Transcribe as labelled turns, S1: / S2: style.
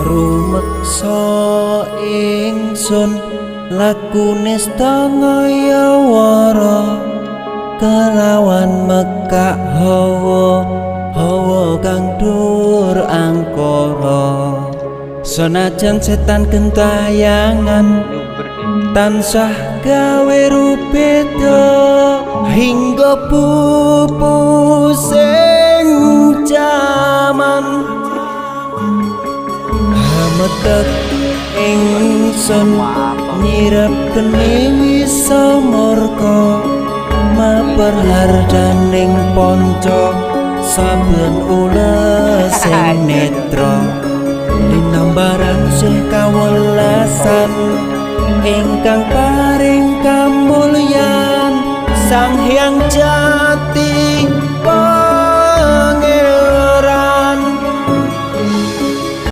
S1: Rumeksa ingsun lakune ngayawara kelawan mekak hawa hawa kang dur angkara, senajan setan gentayangan tansah gawe rubeda hingga pupusing jaman. Hametek ingsun nyirep geni wisa murka maperhardaning panca saben ulesing netra linambaran sih kawelasan ingkang paring kamulyan Sang Hyang Jati.